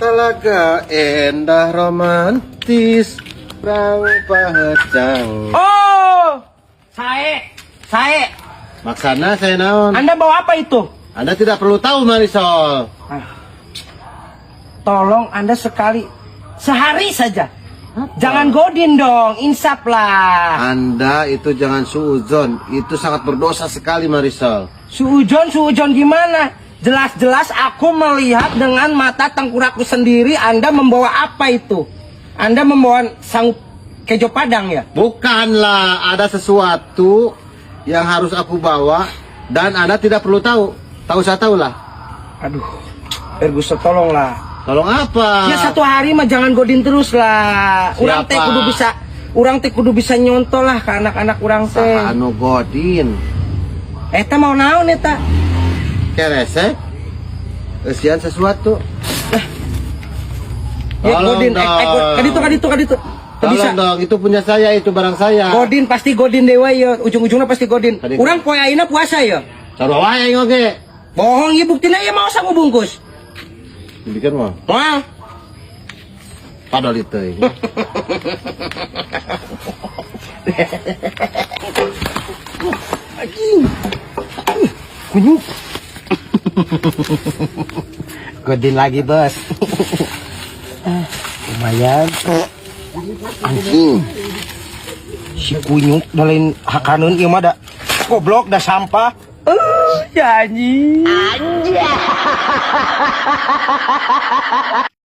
Talaga endah romantis Rang pahecang. Oh, sae, sae. Maksana saya naon? Anda bawa apa itu? Anda tidak perlu tahu, Marisol. Ah. Tolong Anda sekali, sehari saja. Jangan godin dong, insaf lah. Anda itu jangan suuzon, itu sangat berdosa sekali, Marisol. Suujon, suujon gimana? Jelas-jelas aku melihat dengan mata tengkurakku sendiri Anda membawa apa itu? Anda membawa sang kejo padang ya? Bukanlah, ada sesuatu yang harus aku bawa dan Anda tidak perlu tahu. Tahu saya tahu lah. Aduh, Erguso tolonglah. Tolong apa? Ya satu hari mah jangan godin terus lah. Urang teh Siapa? kudu bisa, urang teh kudu bisa nyontoh lah ke anak-anak urang teh. Saha anu godin. Eta mau naon eta? Keresek. Eusian sesuatu. Ya Tolong godin, dong. kaditu kaditu kaditu. Teu Tolong bisa. Dong, itu punya saya, itu barang saya. Godin pasti godin dewa ya, ujung-ujungnya pasti godin. Tadi- Urang poe ayeuna puasa ya. Sarua wae aing oge. Bohong ya, buktina ya mau sangu bungkus. Dibikin mah. Wah, Padahal itu. Anjing. Kunyuk. Godin lagi, Bos. Ah, lumayan. Anjing. Si kunyuk da lain hakaneun ieu mah da. Goblok da sampah. Ya anjing. Anjing.